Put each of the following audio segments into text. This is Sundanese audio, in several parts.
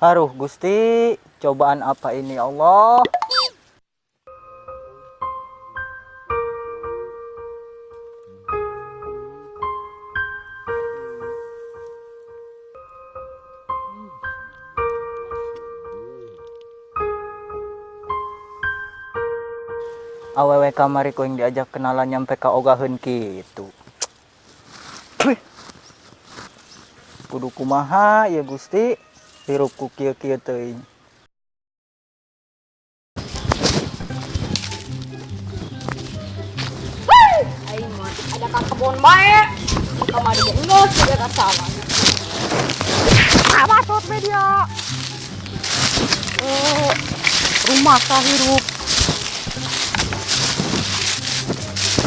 Aduh Gusti, cobaan apa ini, ya Allah? Awewe kamari ku aing diajak kenalan nyampe ka ogaheun kitu. Wih. Kudu kumaha ya, Gusti? Hirup ku kieu-kieu teuing. Aing mah ada ka kebon bae. Kamari ge geus juga ka sawah. Ah, bacot media. Oh, rumah hirup.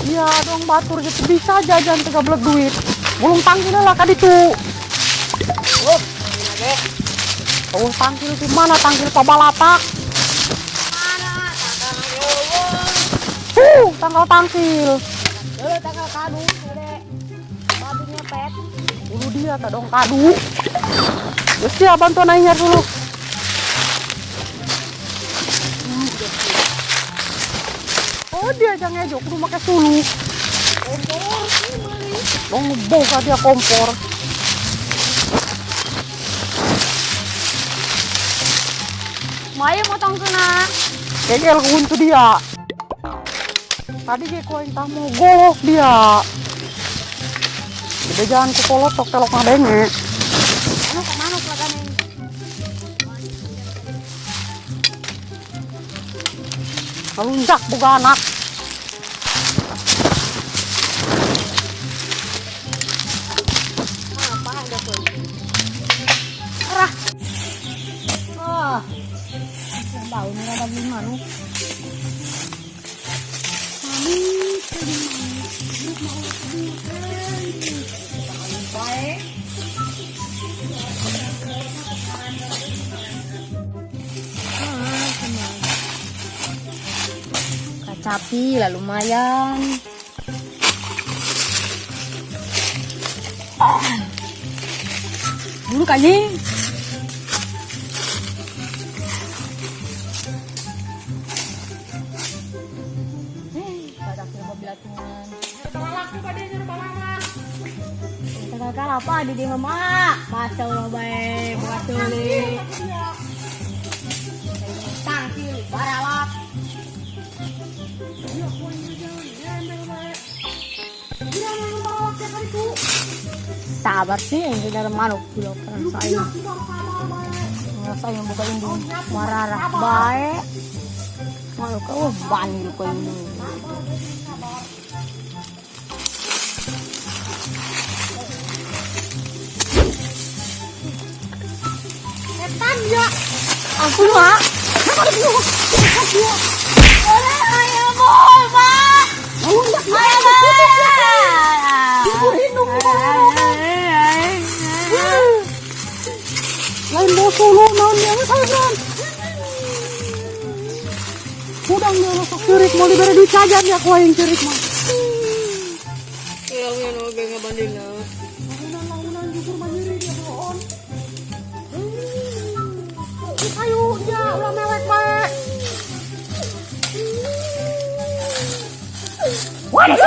Iya dong, batur gitu bisa jajan tiga belas duit. Gulung tangkil lah ka ditu. Oh, ge. Oh, tangkil di mana, tangkil pabalatak? Mana tangkal eueuh. Tangkal tangkil. Dulu tangkal kadu gede. Babi ngepet. Ulu dia tak dong kadu. Terus dia bantuan aing dulu. Oh, dia jangan ngejo kudu make sulu. Kompor meuli. Dong boga dia kompor. Maya motong kena. Kegel kuntu dia. Tadi ge ku aing tah mau golok dia. Gede jangan ku kolotok telok ngadenge. Anu kemana pelagane? Ngalunjak boga anak. Apa ada tuh? Arah. Ah. Yang bau nih ada beli manuk. Manis, jadi manis. Grup mau baik. Kacapi lah lumayan. Dulu anjing. Gagal apa di dia mah? Masya Allah bae, buat tuli. Tangkil, baralak. Sabar sih, yang dalam manuk dulu kan saya. Ngerasain yang buka indung mararah bae. Manuk kau bandil kau ini. Setan ya. Aku mah. Ayo boy, Pak. Ngalunjak Ayo, Jujur hidung lain mau solo naon yang saya. Udang dia sok cerik mau diberi duit saja ya ku aing cerik mah. Iya, nu ge ngabandilna. Launan jujur mah nyeri dia bohong. Ayo dia ulah mewek bae. Waduh.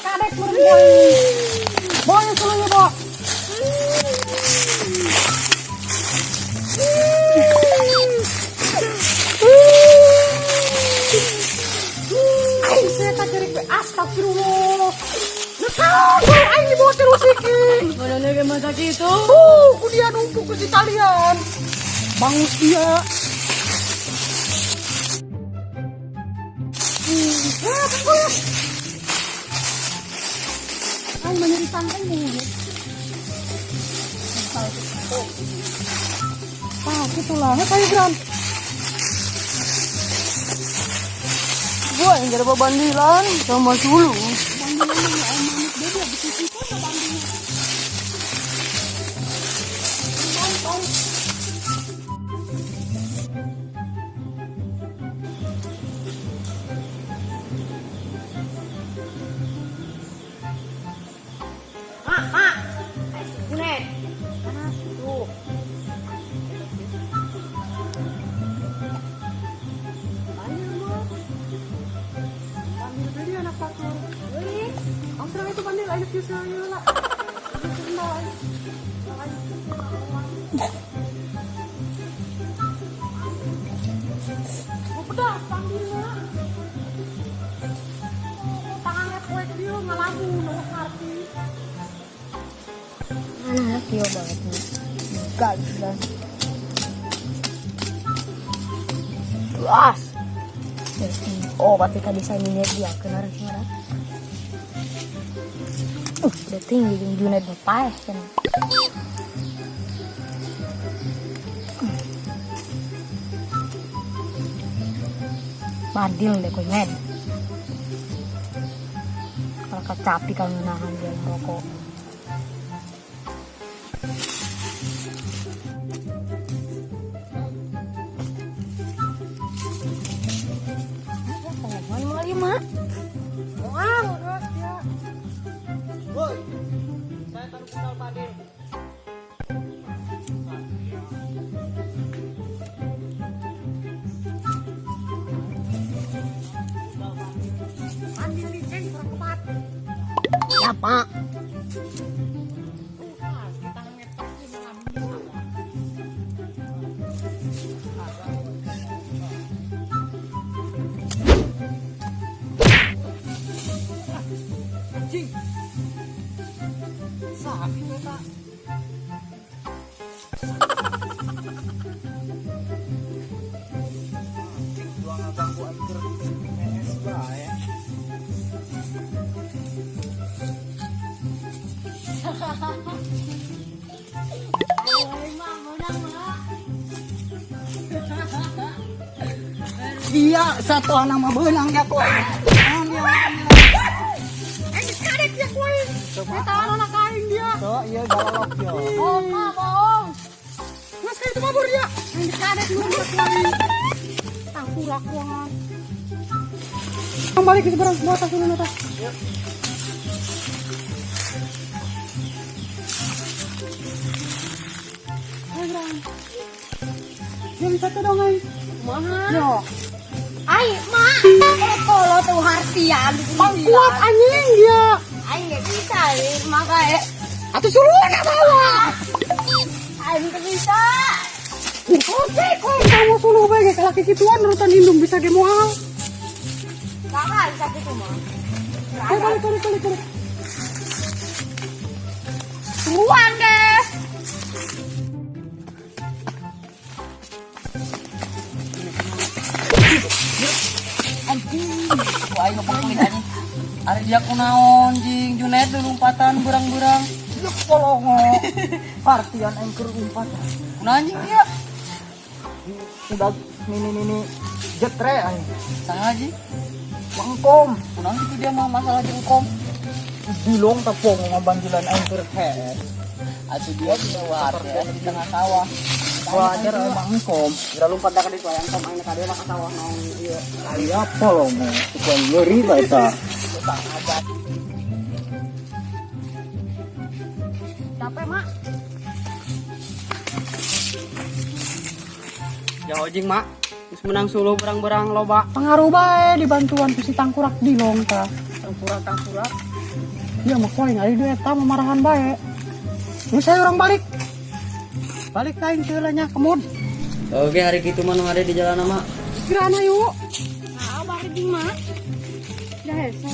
Kadek meureun boy. Boy suluh ya, Bo. Aing saya tak cerik we astagfirullah. Nah, aing dibawa terus iki. Mana ge masa kitu? Ku dia numpuk ke si kalian. Bangus dia. Aing menyeri tangkai mulu. Ah, itulah. Hei, kayu Bram. Gua yang jadi bandilan sama sulu. Bandilan yang manuk dia dia bikin itu bandingnya. Mak, mak. Kunet. Tuh. Ayo kieu ieu lah. Sendal aing. Oh, pedas panggilna. Tangannya poek dia ngalamun, oh ngarti. Mana kieu banget nih. Gagal. Luas. Oh, ketika desain ini dia kena harus. Udah tinggi jeung Junaid nu paeh cenah. Badil deh kowe. Kalau kecapi kalau nahan dia ngerokok. Mau lima. Moal geus dia. Woi. Saya taruh sendal Padil. Andil liceng kurang kemat. Ya, Pak. Tangan ngetok ieu ngalamun. Anjing. Sakit eta. Anjing dua ngaganggu aing keur menes bae. Ayo, Mak, menang, Mak. Iya, satu anak mah beunang ya kok. Naon dia? Eh, kadek dia ku aing. Eta anak aing dia. Tuh, iya galak yo. Oh, Mak, bohong. Geus ka itu mabur dia. Aing kadek lu ku aing. Tangkurak kuangan. Balik ke seberang semua tas dulu tas. Ayo berang. Dia bisa tuh dong aing. Kumaha? Yo. Ai, Mak. Kalau tuh hartian. Pangkuat anjing dia. Aing nggak bisa, mak kayak. Atuh suluan bawa. Aing nggak bisa. Oke, kok kamu suluh bae ge laki kituan nurutan indung bisa ge moal. Kakak bisa gitu, Mak. Ayo balik balik balik balik. Tungguan deh. Anjing, ku aing ngepengkeun anjing. Ari dia kunaon jing Junaid lompatan berang-berang. Yuk polongo. Partian aing keur umpatan. Kunaon anjing dia? Udah nini nini jetre aing. Saha ji? Mangkom. Kunaon kitu dia mah masalah jeung kom. Dilong tepung ngabanjilan aing keur hees. Atuh dia tidak wajar di tengah sawah. Wajar emang engkom. Kira lompat dah ka ditu aya engkom aing ka dieu mah ka sawah naon ieu. Aya polongo. Tukang ngeri bae eta. Capek, Mak. Ya ojing mak, geus menang suluh berang-berang loba. Pengaruh bae dibantuan ku si tangkurak dilong tah. Tangkurak tangkurak. Iya mah ku aing ari dia eta mamarahan bae. Geus saya urang balik. Balik ka aing teu lah nya kemud. Oke hari kitu mah nu ada di jalan mak. Gerana yuk. Nah, balik jeung Mak. Dah hese.